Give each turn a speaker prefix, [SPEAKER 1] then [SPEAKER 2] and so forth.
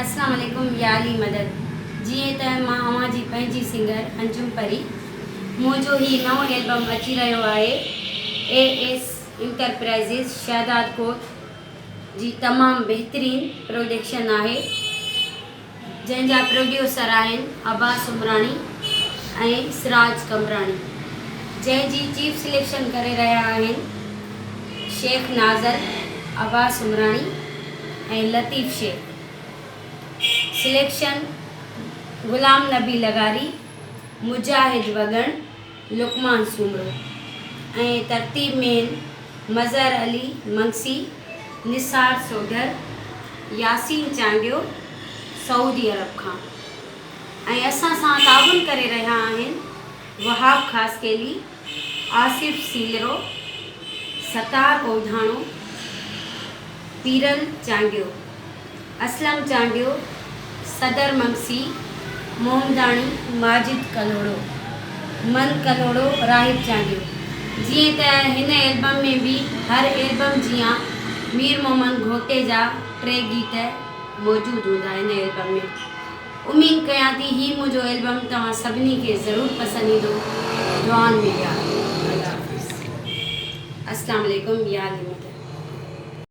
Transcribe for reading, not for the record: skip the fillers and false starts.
[SPEAKER 1] اسلام عليڪم يا علي مدد جيئن ته مان اوهان جي پنهنجي سنگر انجم پري منهنجو هي نئون البم اچي رهيو آهي اي ايس انٽرپرائزز شهدادڪوٽ جي تمام بهترين پروڊڪشن آهي جنهن جا پروڊيوسر آهن عباس عمراڻي ۽ سراج قمبراڻي جنهن جي چيف سليڪشن ڪري رهيا آهن شيخ نازل، عباس عمراڻي ۽ لطيف شيخ. سليڪشن غلام نبي لغاري، مجاهد وڳڻ، لقمان سومرو ۽ ترتيب مين مظهر علي منگسي، نثار سوڍر، ياسين چانڊيو سعودي عرب کان ۽ اسان سان تعاون ڪري رهيا آهن وهاب خاصخيلي، آصف سيلرو، ستار اوڌاڻو، پيرل چانڊيو، اسلم چانڊيو، صدر منگسي، محمداڻي، ماجد ڪلهوڙو، من ڪلهوڙو، راهب چانڊيو. جيئن ته هن البم ۾ به هر البم جيان مير محمد گهوٽي جا ٽي گيت موجود هوندا هن البم ۾. اميد ڪيان ٿي هي منهنجو البم توهان سڀني کي ضرور پسند ايندو. دعائن ۾ ياد. الله حافظ. اسلام عليڪم يا علي مدد.